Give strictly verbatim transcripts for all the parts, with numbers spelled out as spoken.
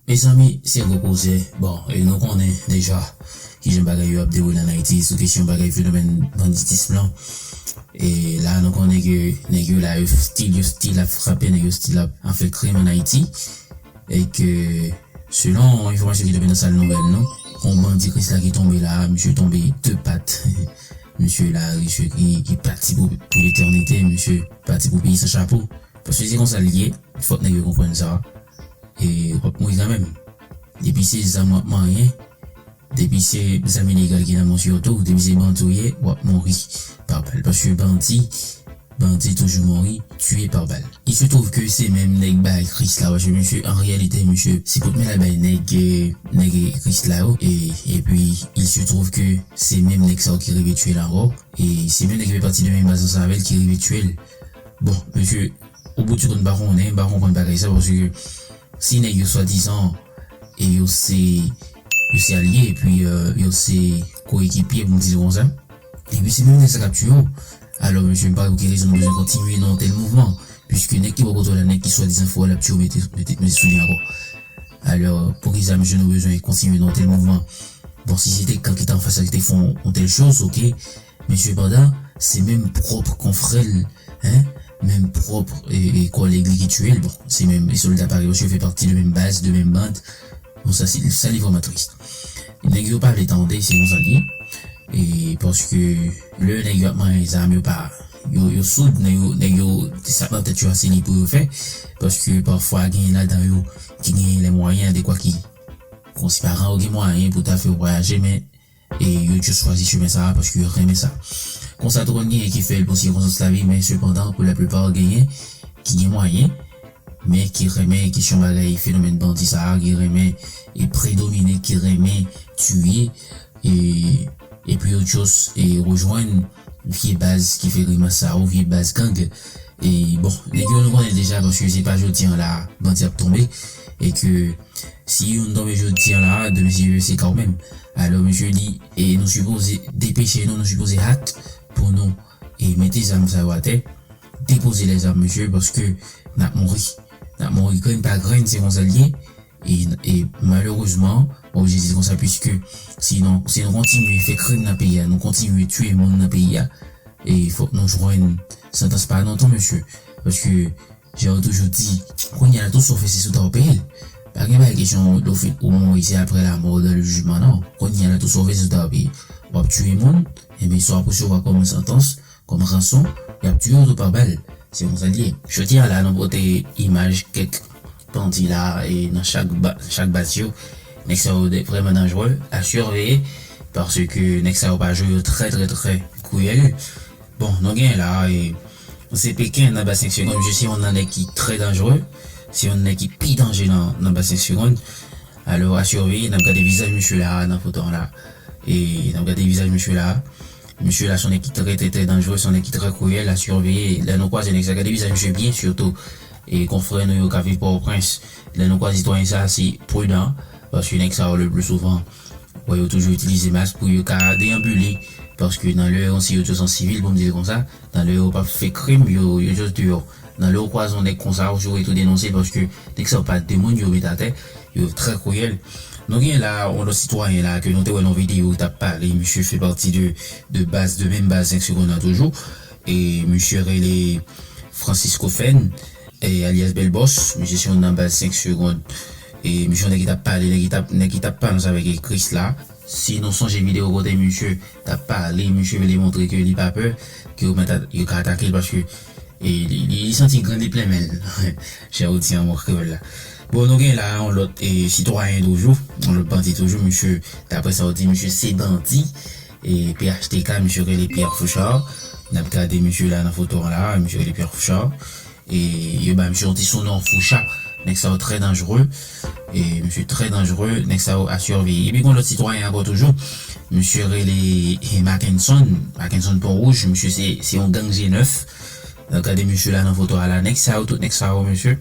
Mezanmi, se gwo koze. Bon, e nou konnen deja kijan bagay yo ap dewoule ann Ayiti sou kesyon bagay fenomèn banditis lan. E la, nou konnen ke nèg yo la, yo still, yo still ap frape, nèg yo still ap, ap fè krim ann Ayiti. E ke, selon enfòmasyon ki tonbe nan sal nouvèl nou, yon bandi Krisla ki tonbe la, misye tonbe de pat. Misye la, misye ki, ki pati pou, pou letènite, misye pati pou peyi san chapo. Paske se konsa l ye, fòk nèg yo konprann sa. E w ap mouri kanmenm. Depi se zam w ap manyen, depi se zam ilegal ki nan men w sitou, depi se bandi w ye, w ap mouri pa bal. Paske bandi, bandi toujou mouri, tiye pa bal. Il se trouve que se menm nèg bay Krisla, paske misye, an reyalite, misye, se kout men l al bay nèg, eh, nèg Krisla yo, e, epi, il se trouve que se menm nèg sa yo ki rive tiye l ankò, e se menm nèg ki fè pati de menm baz ansanm avè l ki rive tiye l. Bon, mesye, o bout di kont, m pa konnen, m pa konprann bagay sa, paske si nèg yo swadizan, e yo se, yo se alye, epi, euh, yo se koekipye, pou m di l konsa, epi se menm nèg sa k ap tiye w, alò, mesye, m pa wè pou ki rezon nou bezwen kontinye nan yon tèl mouvman, piske nèg ki bò kote w la, nèg ki swadizan fè w, l ap tiye w, mete, mete, mete sou li ankò. Alò, poukisa, mesye, nou bezwen kontinye nan yon tèl mouvman? Bon, si se te kan ki te anfas la ki te fè yon, yon tèl choz, oke, men sepandan, se menm pwòp konfrè l, hein, menm pwòp, e, e, kòlèg li ki tiye l. Bon, se menm, e, sòlda parèy, paske yo fè pati de menm baz, de menm band. Bon, sa, se, sa li vrèman tris. Nèg yo pa vle tande, se konsa l ye. E paske lè nèg yo ap manyen zam, yo pa, yo, yo soud, nèg yo, nèg yo, sa k nan tèt yo a, se li pou yo fè. Paske pafwa, genyen ladan yo ki genyen lè mwayen adekwa ki, konsi paran yo gen mwayen pou ta fè yo vwayaje, men e yo just chwazi chemen sa a paske yo renmen sa. Konsa tou konn genyen ki fè l pou sikonstans lavi, men sepandan, pou laplipa, genyen ki gen mwayen, men ki renmen kesyon bagay fenomèn bandi sa a, ki renmen e predomine, ki renmen tiye, e, epi yo just e rejwenn vye baz ki fè grimas sa yo, vye baz gang. E bon, nèg yo nou konnen deja, paske se pa jodi an la bandi ap tonbe, e ke si youn tonbe jodi an la, demen si Dye vle se ka w menm. Alò, mesye, li, e nou sipoze depeche nou, nou sipoze hat pou nou, e mete zam sa yo atè, depoze lèzam, mesye, paske n ap mouri. N ap mouri grenn pa grenn, se konsa l ye. E, e malerezman, m oblije di konsa, piske sinon, si nou kontinye fè krim nan peyi a, nou kontinye tiye moun nan peyi a, e fòk nou jwenn santans pa nou tou, mesye. Paske, jan yo toujou di, kounye a la, tou sa w fè, se sou ta w peye l. Pa gen bagay kesyon lè w fin ou mouri, se après la mort, dans le jugement, non. Kounye a la, tou sa w fè, se sou ta w peye. W ap tiye moun, enben, sa w ap resevwa kòm santans, kòm ranson, y ap tiye w tou pa bal. Se konsa l ye. Jodi a la, nou pote imaj kèk bandi la, e nan chak ba-, chak baz yo. Nèg sa yo de-, vrèman danjere, a siveye, paske nèg sa yo pa jwe, yo trè, trè, trè kriyèl. Bon, nou gen la, e, se Peken nan baz senk segonn, misye se yon nan nèg ki trè danjere, se yon nèg ki pi danje nan, nan baz senk segonn. Alò, a siveye, n ap gade vizaj misye la, nan foto an la. E n ap gade vizaj misye la. Misye la se yon nèg ki trè, trè, trè danjere, se yon nèg ki trè kriyèl, a siveye. Lè nou kwaze nèg sa, gade vizaj misye byen sitou. E konfrè nou yo k ap viv Pòtoprens, lè nou kwaze sitwayen sa, se pridan, paske nèg sa yo le pli souvan, wè yo toujou itilize mas pou yo ka deyanbile, paske nan lè yo, si yo just an sivil, pou m di l konsa, nan lè yo p ap fè krim, yo, yo just deyò. Nan lè yo kwaze yon nèg konsa, yo tou denonse l, paske nèg sa yo pa de moun yo met atè, yo trè kriyèl. Nou gen la yon lòt sitwayen la ke nou te wè nan videyo, t ap pale, misye fè pati de, de baz, de menm baz senk segonn nan toujou. E misye rele Francisco Fèn, e alyas Bèl Bòs, misye se yon nan baz senk segonn. E misye yon nèg ki t ap pale, nèg ki t ap, nèg ki t ap pale ansanm avèk Krisla. Si nou sonje videyo kote misye t ap pale, misye vle montre ke li pa pè, ke yo mèt a, yo ka atake l paske, e li, li, li santi grenn li plen men l. Jan yo di an mo kreyòl la. Bon, nou gen la yon lòt, e, sitwayen toujou, yon lòt bandi toujou, misye, daprè sa yo di, misye se bandi, e P H T K, misye rele Pierre Fouchard. N ap gade misye la nan foto an la, misye rele Pierre Fouchard. E yo ba misye yon ti sonon Foucha. Nèg sa yo trè danjere. E misye trè danjere. Nèg sa yo a siveye. Epi gen yon lòt sitwayen ankò toujou. Misye rele, e, Mackenson. Mackenson Pon Wouj. Misye se, se yon gang G nèf. N ap gade misye la nan foto a la. Nèg sa yo, tout nèg sa yo, mesye,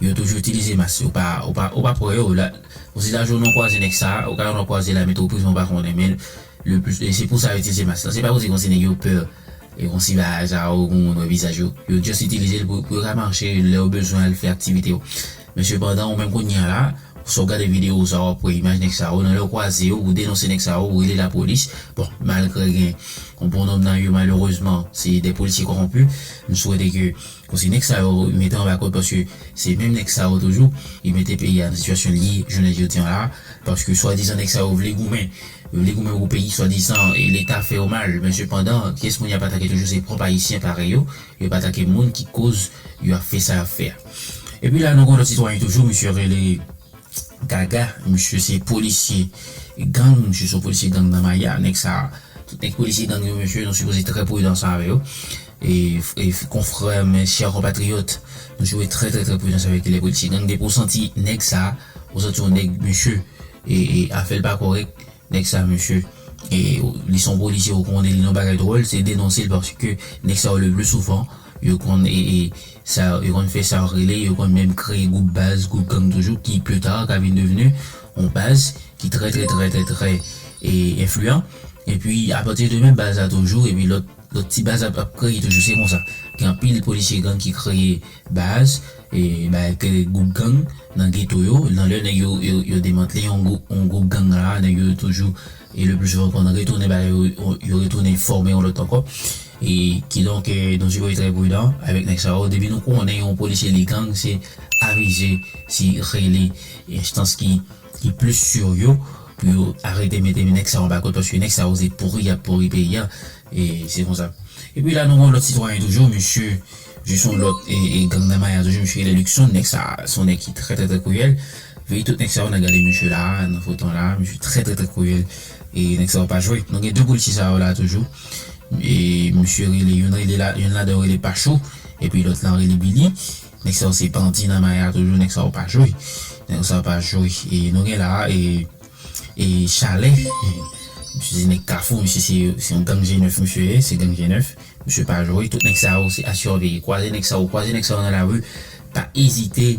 yo toujou itilize mas. Ou pa, ou pa, ou pa pran yo la. Ou si lajounen w kwaze nèg sa, ou ka wè w kwaze l la, mete w prizon, ou pa konnen, men le plus, e se pou sa yo itilize mas lan. Se pa pou di konsi nèg yo pè, e konsi bagay sa yo, pou moun wè vizaj yo. Yo just itilize l pou, pou yo ka mache, lè yo bezwen al fè aktivite yo. Men sepandan, ou menm kounye a la, Si w gade videyo sa, w ap wè imaj nèg sa yo. Nan lè w kwaze yo, ou denonse nèg sa yo, ou rele lapolis. Bon, malgre gen yon bon nonb nan yo, malerezman, se de polisye kòwonpi. M swete ke, konsi nèg sa yo mete anba kòd, paske se menm nèg sa yo toujou, ki mete peyi a nan sitiyasyon li ye jounen jodi an la. Paske swadizan nèg sa yo vle goumen, vle goumen pou peyi, swadizan, e Leta fè yo mal. Men sepandan, kiyès moun y ap atake toujou? Se pwòp Ayisyen parèy yo. Yo pa atake moun ki koz yo ap fè sa y ap fè a. Epi la, nou gen yon lòt sitwayen toujou, misye rele Gaga, misye se polisye gang, misye se yon polisye gang nan Maya, nèg sa, tout nèg polisye gang yo, mesye, nou sipoze trè pridan ansanm avè yo. E, e konfrè, men chè konpatriyòt, nou sipoze trè, trè, trè pridan ansanm avè kilè polisye gang. Depi w santi nèg sa, ou santi yon nèg, mesye, e, e afè l pa kòrèk, nèg sa, mesye, e, li se yon polisye, ou konnen li nan bagay dwòl, se denonse l paske nèg sa yo le pli souvan, yo konn, e, e, sa, yo konn fè sa yo rele, yo konn menm kreye gwoup baz, gwoup gang toujou, ki pli ta ka vin devni yon baz ki trè, trè, trè, trè, trè, e, enfliyan. Epi, apati de menm baz la toujou, epi lòt, lòt ti baz ap, ap kreye toujou, se konsa. Gen anpil polisye gang ki kreye baz, e, bay, kreye gwoup gang nan geto yo, nan lè nèg yo, yo, yo demantle yon gwoup, yon gwoup gang la, nèg yo toujou, e le pli souvan konn retounen bagay yo, yo, yo retounen fòme yon lòt ankò. E kidonk, e, nou sipoze trè pridan avèk nèg sa yo. Depi nou konnen yon polisye li gang, se avize, se rele enstans ki, ki pli serye pou yo arete mete nèg sa yo anba kòd, paske nèg sa yo se pouri y ap pouri peyi a. E se konsa. Epi la, nou gen yon lòt sitwayen toujou, misye, jis yon lòt, e, e, gang nan Maya toujou, misye rele Luckson, nèg sa, se yon nèg ki trè, trè, trè kriyèl. Veye tout nèg sa yo, n a gade misye la, nan foto an la, misye trè, trè, trè kriyèl. E nèg sa yo pa jwe. Nou gen de polisye sa yo la toujou. E misye rele, youn rele la, youn ladan yo rele Pachou, epi lòt la rele Billy. Nèg sa yo se bandi nan Maya toujou, nèg sa yo pa jwe. Nèg sa yo pa jwe. E nou gen la, e, e Chalè. Misye se nèg Kafou, misye se, se yon gang G nèf, misye ye, se gang G nèf. Misye pa jwe, tout nèg sa yo se asirveye. Kwaze nèg sa yo, kwaze nèg sa yo nan lari, pa ezite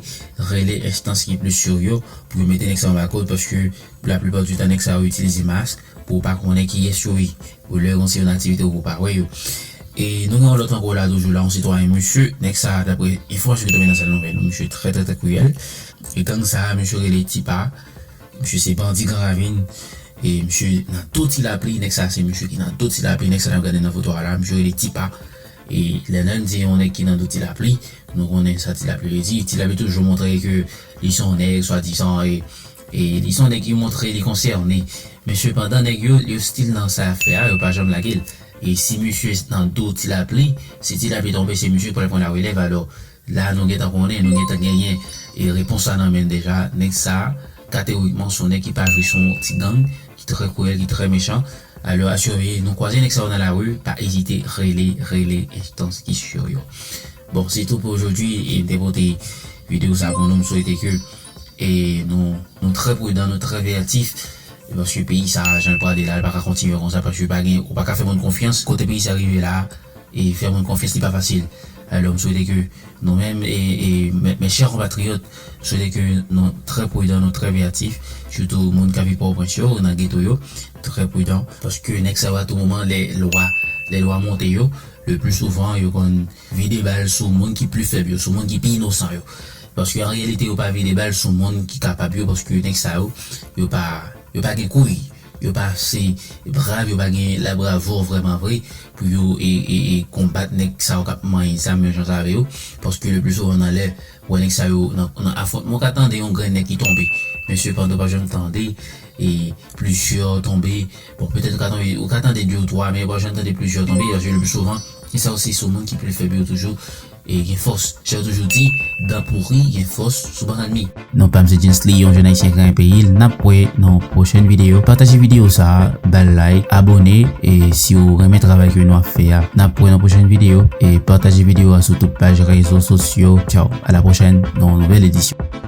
rele enstans ki pli serye pou yo mete nèg sa yo anba kòd, paske laplipa di tan nèg sa yo itilize mask pou w pa konnen kiyès yo ye. Ou lè yo se yon aktivite ou pa wè yo. E nou gen yon lòt ankò la toujou la, yon sitwayen, misye, nèg sa, daprè enfòmasyon ki tonbe nan sal nouvèl nou, misye trè, trè, trè kriyèl. E gang sa, misye rele Tipa. Misye se bandi Gran Ravin. E misye nan do Ti Lapli, nèg sa se misye ki nan do Ti Lapli, nèg sa n ap gade nan foto a la, misye rele Tipa. E lè n di yon nèg ki nan do Ti Lapli, nou konnen sa Ti Lapli vle di. Ti Lapli toujou montre ke li se yon nèg, swadizan, e, e li se yon nèg ki montre li konsène. Men sepandan, nèg yo, yo still nan sa y ap fè a, yo pa janm lage l. E si misye nan do Ti Lapli, si Ti Lapli tonbe, se misye k pral pran larelèv, alò, la, nou gentan konnen, nou gentan genyen, e, repons la nan men n deja. Nèg sa, kategorikman, se yon nèg ki pa jwe, se yon ti gang, ki trè kriyèl, ki trè mechan. Alò, asirveye, nou kwaze nèg sa yo nan lari, pa ezite rele, rele enstans ki serye. Bon, se tou pou ojodwi, e m te pote videyo sa pou nou, m swete ke, e, nou, nou trè pridan, nou trè veyatif, e paske peyi sa, jan l prale la, l pa ka kontinye konsa, paske pa gen, ou pa ka fè moun konfyans, kote peyi sa rive la, e fè moun konfyans li pa fasil. Alò, m swete ke nou menm, e, e, mes, mes chers compatriotes, m swete ke nou trè pridan, nou trè veyatif, sitou moun k ap viv Pòtoprens yo, nan geto yo, trè pridan, paske nèg sa yo a tou moman, lè lwa, lè lwa monte yo, le pli souvan, yo konn vide bal sou moun ki pli fèb yo, sou moun ki pi inosan yo. Paske an reyalite, yo pa vide bal sou moun ki kapab yo, paske nèg sa yo, yo pa, yo pa gen kouy. Yo pa ase brav, yo pa gen labravo vrèman vre pou yo e, e, e konbat nèg sa yo k ap manyen zam menm jan avè yo. Paske le pli souvan nan lè ou wè nèg sa yo nan, nan afwontman, ou ka tande yon grenn nèg ki tonbe. Men sepandan, ou pa janm tande, e, plizyè tonbe. Bon, petèt ou ka tonbe, ou ka tande de ou twa, men ou pa janm tande plizyè tonbe. Paske le pli souvan, nèg sa yo se sou moun ki pli fèb yo toujou e gen fòs. Jan yo toujou di, dan pouri gen fòs sou bannann mi. Non pa m se Jensley, yon jèn ayisyen k renmen peyi l. N ap wè nan yon pwochèn videyo. Pataje videyo sa a, ba l like, abòne, e si w renmen travay ke nou ap fè a. N ap wè nan pwochèn videyo, e pataje videyo a sou tout paj rezo sosyo. Tchaw, a la pwochèn nan yon nouvèl edisyon.